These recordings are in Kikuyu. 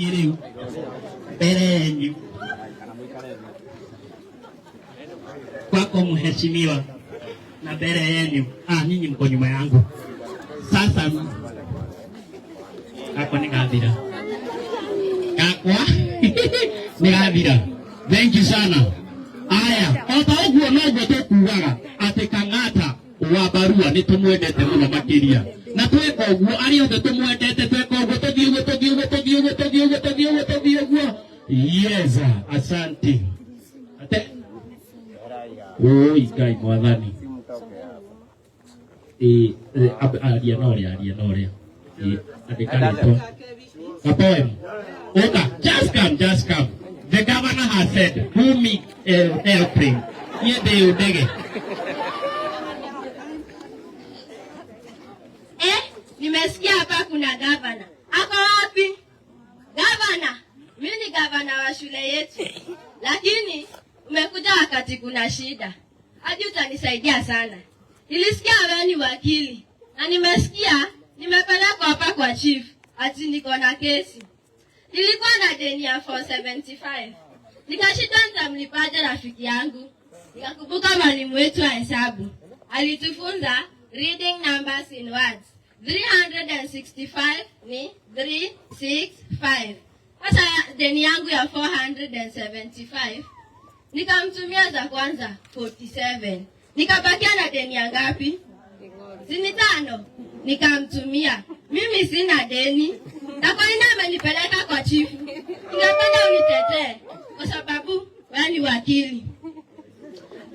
Niĩ rĩu mbere yenyu kwako mheshimiwa na mbele yenu. Ah, nyinyi mko nyuma yangu. Sasa gakwa nĩ gathira, gakwa nĩ gathira. Thank you sana. Aya, o ta ũguo noguo tũkugaga atĩ Kang'ata wa Barua nĩ tũmwendete mũno makĩria, na tweka ũguo arĩa othe tũmwendete, tweka ũguo, tũthiĩ ũguo, tũthiĩ ũguo, tũthiĩ ũguo, tũthiĩ ũguo, tũthiĩ ũguo, tũthiĩ ũguo. Yes, asante. Ate Oi Ngai mwathani. Ĩ aria na ũrĩa, aria na ũrĩa. Ĩ andĩka rĩtwa. A poem. Oka, just come, just come. The governor has said, who me airplane. Niĩ ndĩ ndege. Eh, nimesikia hapa kuna gavana. Ako wapi? Gavana, mimi ni gavana wa shule yetu, lakini umekuja wakati kuna shida. Hadi utanisaidia sana. Nilisikia wewe ni wakili na nimesikia nimepelekwa hapa kwa chief ati niko na kesi. Nilikuwa na deni ya 475 nikashindwa nitamlipaje rafiki yangu. Nikakumbuka mwalimu wetu wa hesabu alitufunza reading numbers in words. 365 ni 365. Sasa deni yangu ya 475 nikamtumia za kwanza 47, nikabakia na deni ya ngapi? Sini tano, nikamtumia. Mimi sina deni, na kwa nini amenipeleka kwa chifu? Ningependa unitetee kwa sababu wewe ni wakili.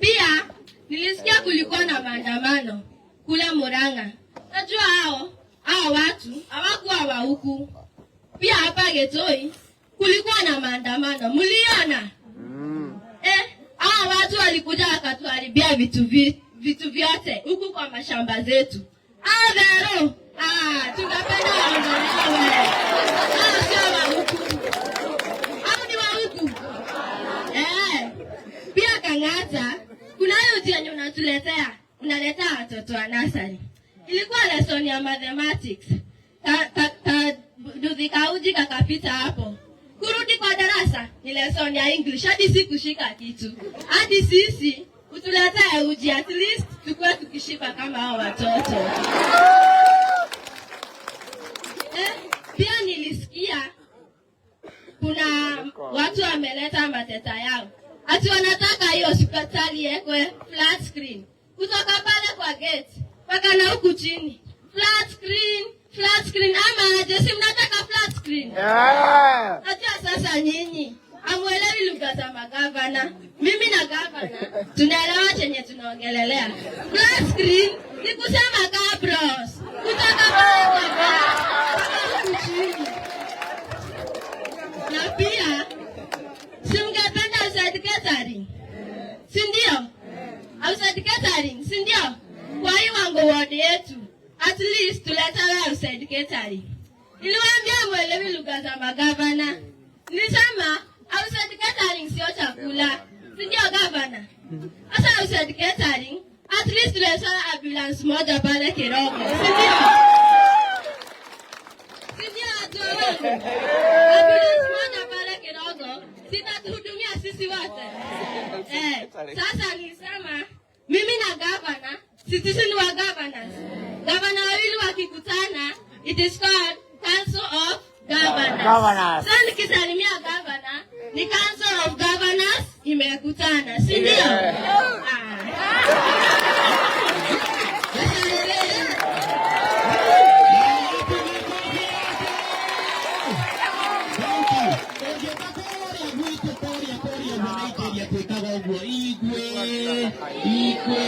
Pia nilisikia kulikuwa na maandamano kule Murang'a. Najua hao watu hawakuwa wa huku. Pia hapa Gitui kulikuwa na maandamano, mliona? Eh, hao watu walikuja wakatuharibia vitu vyote huku kwa mashamba zetu. Ah, Vero, ah, tungependa waondolewe. Hao sio wa huku. Hao ni wa huku. Eh, pia Kang'ata, kuna hiyo uji yenye unatuletea, unaletea watoto wa nursery. Ilikuwa lesson ya mathematics. Ka duthi kauji kakapita hapo. Kurudi kwa darasa ni lesson ya English, hadi si kushika kitu. Hadi sisi utuletee uji, at least tukue tukishiba kama hao watoto. Eh, pia nilisikia kuna watu wameleta mateta yao ati wanataka hiyo hospitali iwekwe flat screen kutoka pale kwa gate mpaka na huku chini, flat screen, flat screen. Ama aje? Si mnataka flat screen? Yeah. Najua sasa nyinyi hamuelewi lugha za magavana. Mimi na gavana tunaelewa chenye tunaongelelea. Flat screen ni kusema cabros kutoka pale kwa gate mpaka huku chini. Na pia si mngependa outside catering, si ndio? Outside catering, si ndio? Kwa hii Wango ward yetu at least tuletewe outside catering. Niliwaambia mwelewi lugha za magavana. Nilisema outside catering sio chakula, si ndio gavana? Sasa outside catering at least tuletewe ambulance moja pale Kiroko, si ndio? Si ndio watu wa Wango? Ambulance moja pale Kiroko sitatuhudumia sisi wote. Eh, sasa nilisema mimi na gavana, sisi ni wa governors. Gavana wawili wakikutana, it is called Council of Governors. Governors. Sasa nikisalimia gavana, ni Council of Governors imekutana, si ndio? Ah. Asante. Thank you. Ũngĩũka kũrĩa gwitũ kũrĩa kũrĩa ũguo Nigeria twĩkaga ũguo, igwe igwe,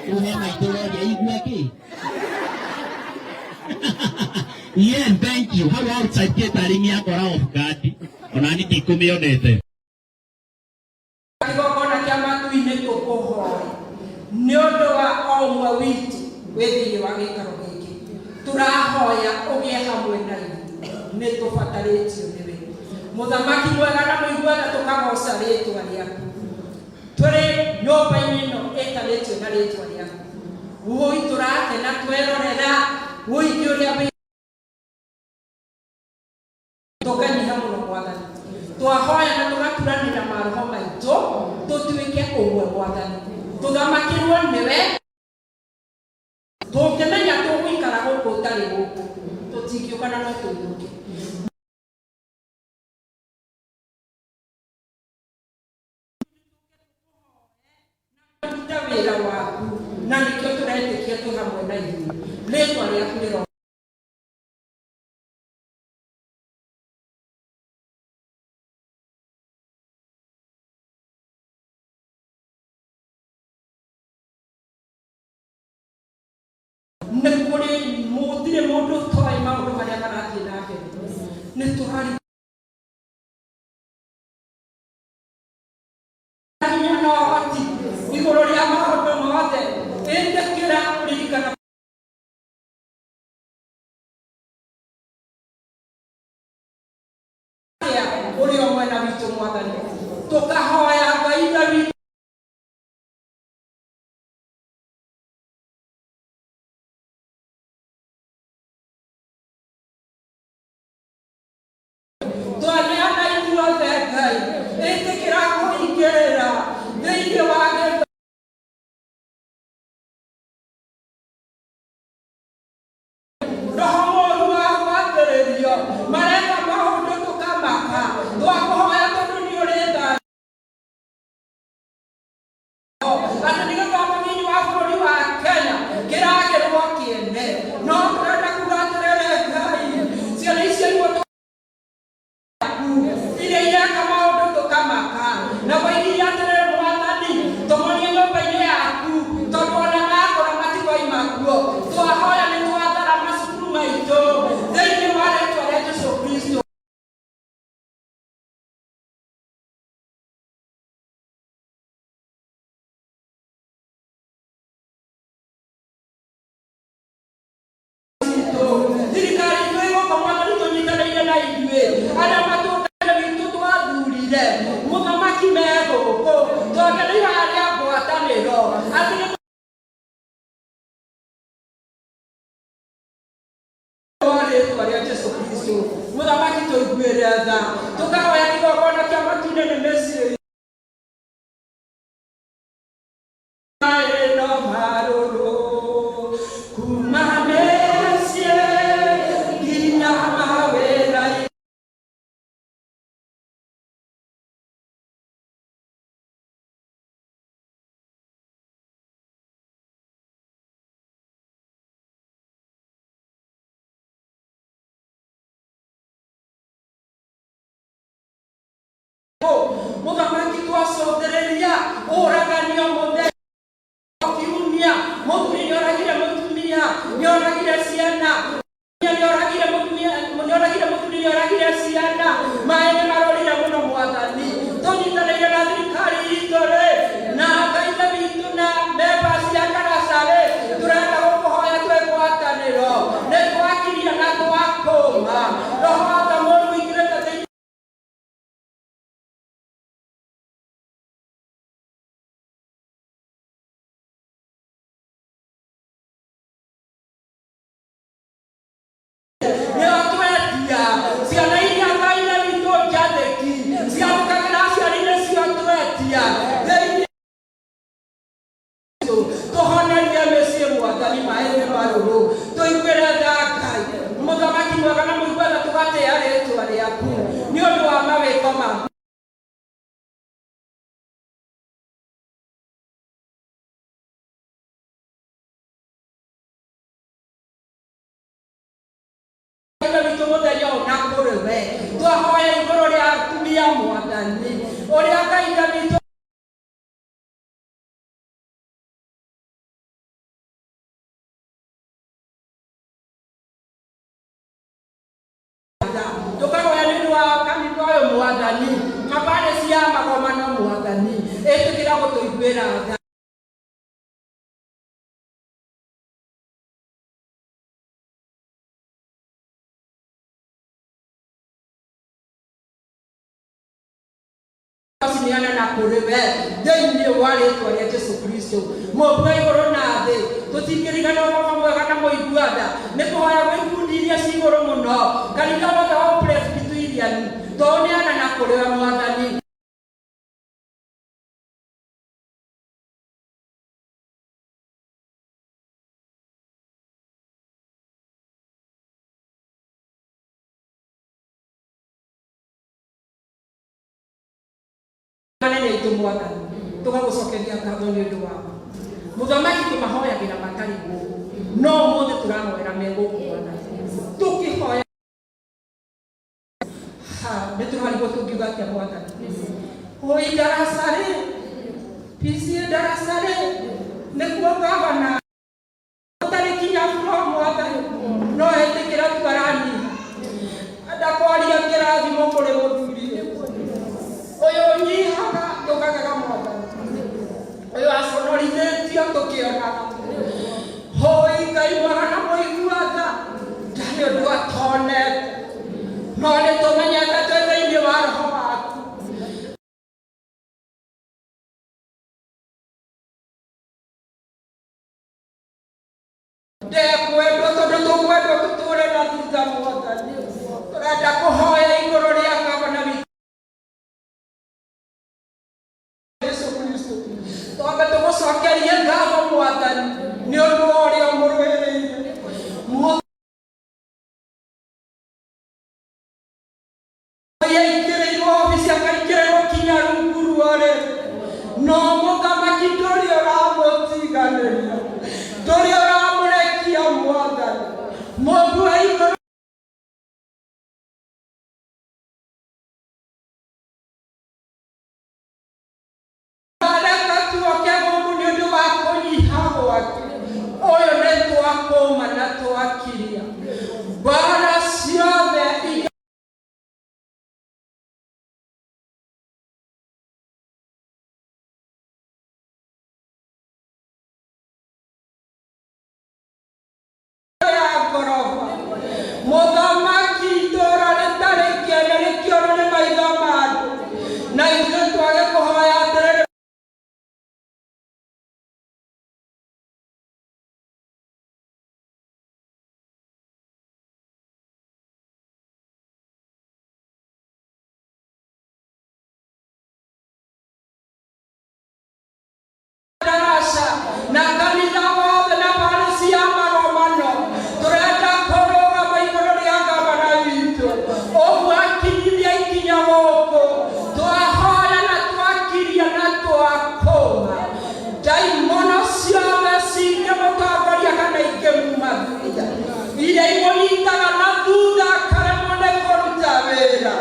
rĩu he maitũ ũroria igwe kĩ? Yes, thank you. Hau outside catering yakora off guard. Ona ni ndikũmĩonete. Kĩgongona kĩa matu-inĩ, tũkũhoya nĩ ũndũ wa o ũmwe witũ wĩ thĩinĩ wa gĩikaro gĩkĩ. Tũrahoya ũgĩe hamwe na ithuĩ, nĩ tũbatarĩtio nĩwe, mũthamaki mwega na mũiguana. Tũkagoca rĩtwa rĩaku tũrĩ nyũmba-inĩ ĩno ĩtanĩtio na rĩtwa rĩaku. Wũi, tũrakena twerorera ũingĩ ũrĩa wĩ Tũkanyiha mũno Mwathani, twahoya na tũgaturanĩra maroho maitũ tũtuĩke ũmwe Mwathani, tũthamakĩrwo nĩwe. Tũngĩmenya tũgũikara gũkũ ũtarĩ gũkũ, tũtingĩũka na no tũinũke. Ruta wĩra waku, na nĩkĩo tũretĩkia twĩ hamwe na ithuĩ. Rĩtwa rĩaku rĩro nĩ kũrĩ gũtirĩ mũndũ ũtoĩ maũndũ marĩa marathiĩ na mbere. Nĩ tũrari hinya na ũhoti igũrũ rĩa maũndũ mothe. Ĩtĩkĩra kũririkana ũrĩ o mwena witũ Mwathani, tũkahoya Ngai ithe witũ. Twaneana ithuothe Ngai, ĩtĩkĩra kũingĩrĩra thĩinĩ wa gĩthomo. Roho mũũru wa gwathĩrĩrio mareka maũndũ tũkamaka. Twakũhoya tondũ nĩ ũrĩ tha atĩ nĩ gĩthomo thĩinĩ wa bũrũri wa Kenya kĩragĩrwo kĩene. No tũrenda kuga atĩrĩrĩ Ngai, ciana icio imwe iria ireka maũndũ tũkamaka, na woigire atĩrĩrĩ Mwathani, tũmonie nyũmba-inĩ yaku, tondũ ona makũra matikoima kuo. Twahoya nĩ twathara macukuru maitũ thĩinĩ wa rĩtwa rĩa Jesu Kristo. Thirikari itũ ĩgũka Mwathani, tũnyitanĩire na ithuĩ arĩa matũngana witũ twathurire mũthamaki me gũkũ, twagereire ihoya rĩa ngwatanĩro atĩ nĩ wa rĩtwa rĩa Jesu Kristo. Mũthamaki, tũiguĩre tha. Tũkahoya kĩgongona kĩa matu-inĩ nĩ mĩciĩ ĩno marũrũ kuma mĩciĩ nginya mawĩra-inĩ. Mũthamaki, twacũthĩrĩria ũraganio mũthenya kiumia, mũthuri nĩoragire mũtumia, nĩoragire ciana, nĩoragire mũtumia, nĩoragire mũthuri, nĩoragire ciana. Maĩ nĩ marorire mũno Mwathani. Tũnyitanĩire na thirikari itũ rĩ, na Ngai ithe witũ na members cia karaca rĩ, tũrenda gũkũhoya twĩ ngwatanĩro. Nĩ twakiria na twakũma roho wa tha mũũru ũingĩrĩte thĩinĩ nĩo twendia ciana iria Ngai ithe witũ njathĩki ciamũkagĩra aciari, nĩcio twendia thĩinĩ. Tũhonerie mĩciĩ Mwathani, maĩ nĩ marũrũ. Tũiguĩre tha Ngai mũthamaki mwega na mũigua tha, tũgatĩĩa rĩtwa rĩaku nĩ ũndũ wa mawĩko maku. Ithe witũ mũthenya ũyũ na kũrĩ we twahoya igũrũ rĩa atumia Mwathani, ũrĩa Ngai ithe witũ tũkahoya nĩ ũndũ wa kanitha ũyũ Mwathani, mabarĩ cia magomano Mwathani, ĩtĩkĩra gũtũiguĩra tha. Cineana na kũrĩ we thĩinĩ wa rĩtwa rĩa Jesu Kristo. Mũmbi wa igũrũ na thĩ, tũtingĩriganĩrwo baba mwega na mũigua tha, nĩ kũhoya gwĩ ikundi iria ci igũrũ mũno, kanitha wothe wa Presbyterian. Mĩdiani twaũneana na kũrĩ we Mwathani. Anene aitũ Mwathani, tũgagũcokeria ngatho nĩ ũndũ wao. Mũthamaki, tũmahoyagĩra matarĩ gũkũ, no ũmũthĩ tũrahoera me gũkũ Mwathani. Tũkĩhoya ha, nĩ tũrarigwo tũngiuga atĩa Mwathani. Oi ndaraca rĩ, PCA ndaraca rĩ, nĩkuo gavana ũtarĩ kinya floor Mwathani, no etĩkĩra tu aranyiha. Enda kwaria kĩrathimo kũrĩ mũthuri ũyũ ũnyihaga tũkagega Mwathani, ũyũ aconorithĩtio tũkĩonaga. Hoi Ngai mwega na mũigua tha, ndarĩ ũndũ atonete, no nĩ tũmenyete twĩ thĩinĩ wa roho waku. Ndekwendwo tondũ tũkwendwo tũtũre na thutha Mwathani. Tũrenda kũhoya igũrũ rĩa gavana witũ Jesu Kristo. Twambe tũgũcokerie ngatho Mwathani nĩ ũndũ wa ũrĩa ũmũrũĩrĩire. Yaingĩrĩirwo obici akaingĩrĩrwo kinya rungu ruorĩ, no mũthamaki ndũrĩ ũramũtiganĩria, ndũrĩ ũramũrekia Mwathani. Mũndũ wa igũrũ Reke tuoke gũkũ nĩ ũndũ wa kũnyiha gwake. Ũyũ nĩ twakũma na twakiria mbara ciothe ingĩ ya ngoroba. Mũthamaki, itũũra rĩtarĩ kĩene rĩkĩonwo nĩ maitho ma andũ, na ithuĩ twage kũhoya atĩrĩrĩ. Ndaraca na kanitha wothe na parici ya Maromano, tũrenda kũrũgama igũrũ rĩa gavana witũ ũguo akinyithia ikinya gũkũ. Twahoya na twakiria na twakũma ndaimono ciothe cingĩmũtongoria kana ingĩmuma thutha, iria imũnyitaga na thutha akaremwo nĩ kũruta wĩra,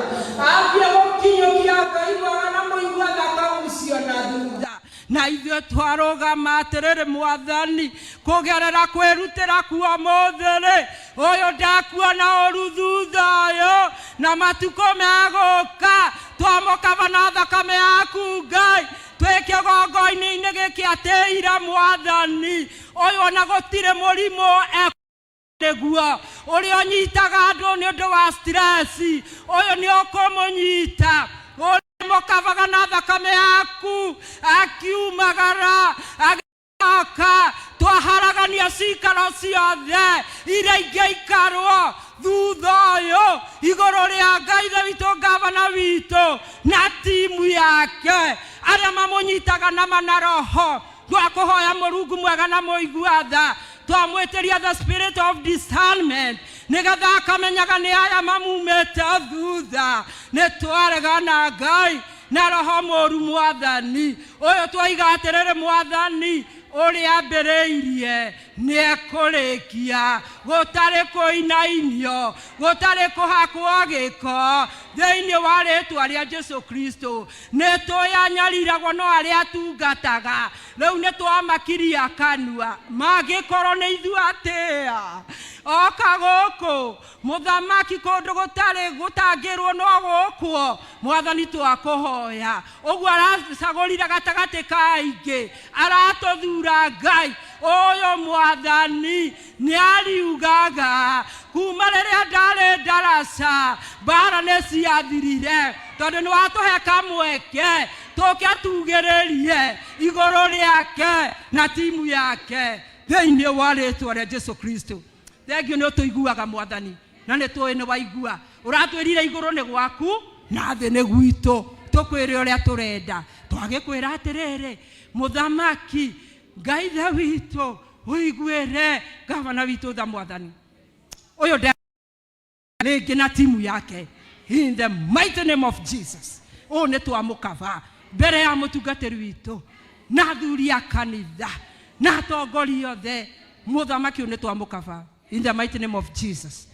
athiĩ gũkinyũkia Ngai mwega na mũigua tha akagucio na thutha. Na ithuĩ twarũgama atĩrĩrĩ Mwathani, kũgerera kwĩrutĩra kuo mũthĩ-rĩ, ũyũ ndakuona ũru thutha ũyũ, na matukũ megũka, twamũkaba na thakame yaku Ngai, twĩ kĩgongoinĩ-inĩ gĩkĩ atĩire Mwathani, ũyũ ona gũtirĩ mũrimũ nĩguo ũrĩa ũnyitaga andũ nĩ ũndũ wa stress, ũyũ nĩ ũkũmũnyita mũkavaga na thakame yaku, akiumagara agĩcoka. Twaharagania cikaro ciothe iria ingĩikarwo thutha ũyũ igũrũ rĩa Ngai ithe witũ, gavana witũ na timu yake, arĩa mamũnyitaga na mana roho. Twakũhoya Mũrungu mwega na mũigua tha, twamwĩtĩria the spirit of discernment, nĩgetha akamenyaga nĩ aya mamumĩte thutha. Nĩ twaregana Ngai na roho mũru Mwathani ũyũ, twaiga atĩrĩrĩ Mwathani, ũrĩa ambĩrĩirie nĩ ekũrĩkia, gũtarĩ kũinainio, gũtarĩ kũhakwo gĩko, thĩinĩ wa rĩtwa rĩa Jesu Kristo. Nĩ tũĩ anyariragwo no arĩa atungataga, rĩu nĩ twamakiria kanua, mangĩkorwo nĩ ithuĩ atĩa oka gũkũ mũthamaki, kũndũ gũtarĩ gũtangĩrwo no gũkwo. Mwathani, twakũhoya ũguo aracagũrire gatagatĩ ka aingĩ, aratũthura Ngai ũyũ Mwathani nĩ ariugaga kuma rĩrĩa ndarĩ ndaraca mbara nĩ ciathirire, tondũ nĩ watũhe kamweke tũke tugĩrĩrie igũrũ rĩake na timu yake, thĩinĩ wa rĩtwa rĩa Jesu Kristo. Thengiũ nĩ ũtũiguaga Mwathani, na nĩ tũĩ nĩ waigua. Ũratwĩrire igũrũ nĩ gwaku na thĩ nĩ gwitũ, tũkwĩre ũrĩa tũrenda. Twagĩkwĩra atĩrĩrĩ, mũthamaki Ngai ithe witũ, ũiguĩre gavana witũ tha mwathani ũyũ rĩngĩ na timu yake, in the mighty name of Jesus. Ũũ nĩ twamũkaba mbere ya mũtungatĩri witũ na athuri a kanitha na atongoria othe. Mũthamaki ũyũ nĩ twamũkaba in the mighty name of Jesus.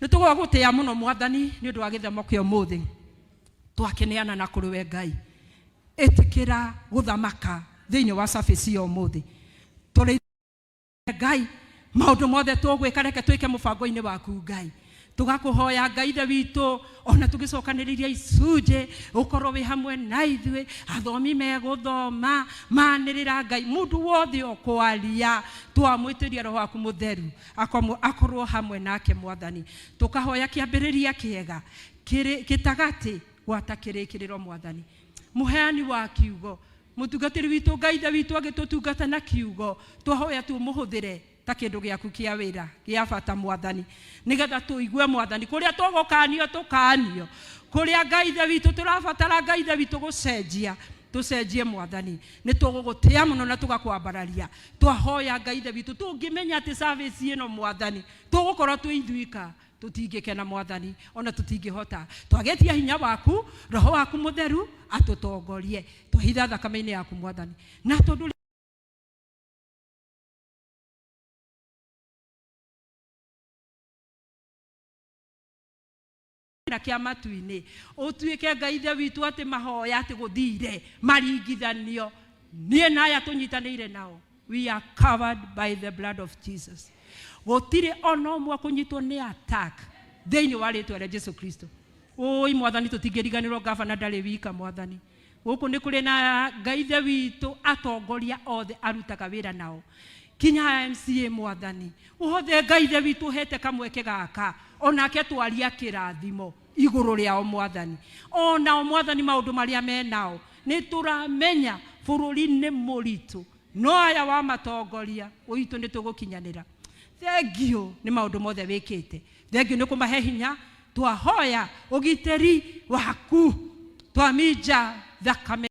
Nĩ tũgũgũtĩĩa mũno mwathani nĩ ũndũ wa gĩthomo kĩa ũmũthĩ. Twakĩneana na kũrĩ we Ngai, ĩtĩkĩra gũthamaka thĩinĩ wa service ya ũmũthĩ. Tũrĩ Ngai, maũndũ mothe tũgwĩka reke twĩke mũbango-inĩ waku Ngai. Tũgakũhoya Ngai ithe witũ, ona tũgĩcokanĩrĩria icunjĩ, ũkorwo wĩ hamwe na ithuĩ. Athomi megũthoma manĩrĩra Ngai, mũndũ wothe ũkwaria twamwĩtĩria roho waku mũtheru akorwo hamwe nake mwathani. Tũkahoya kĩambĩrĩria kĩega, gĩtagatĩ gwata kĩrĩkĩrĩro mwathani. Mũheani wa kiugo, mũtungatĩri witũ Ngai ithe witũ agĩtũtungata na kiugo, twahoya tu ũmũhũthĩre ta kĩndũ gĩaku kĩa wĩra gĩa bata mwathani, nĩgetha tũigue mwathani kũrĩa tũgũkanio tũkanio, kũrĩa Ngai ithe witũ tũrabatara Ngai ithe witũ gũcenjia tũcenjie mwathani. Nĩ tũgũgũtĩa mũno na tũgakwambararia. Twahoya Ngai ithe witũ, tũngĩmenya atĩ service ĩno mwathani tũgũkorwo twĩ ithuika, tũtingĩkena mwathani, ona tũtingĩhota. Twagĩtia hinya waku, roho waku mũtheru atũtongorie. Twahitha thakame-inĩ yaku mwathani, na tondũ na kĩa matu-inĩ ũtuĩke Ngai ithe witũ atĩ mahoya atĩ gũthire maringithanio niĩ na aya tũnyitanĩire nao, we are covered by the blood of Jesus. Gũtirĩ ona ũmwe kũnyitwo nĩ attack thĩinĩ wa rĩtwa rĩa Jesu Kristo. Ũi mwathani, tũtingĩriganĩrwo gavana ndarĩ wika mwathani. Gũkũ nĩ kũrĩ na Ngai ithe witũ atongoria othe arutaga wĩra nao kinya MCA mwathani wothe. Ngai ithe witũ ũhete kamweke gaka onake twaria kĩrathimo igũrũ rĩao mwathani. Onao mwathani maũndũ marĩa menao nĩ tũramenya bũrũri nĩ mũritũ, no aya wamatongoria ũitũ nĩ tũgũkinyanĩra. Thengiũ nĩ maũndũ mothe wĩkĩte, thengiũ nĩ kũmahe hinya. Twahoya ũgitĩri waku, twaminja thakame.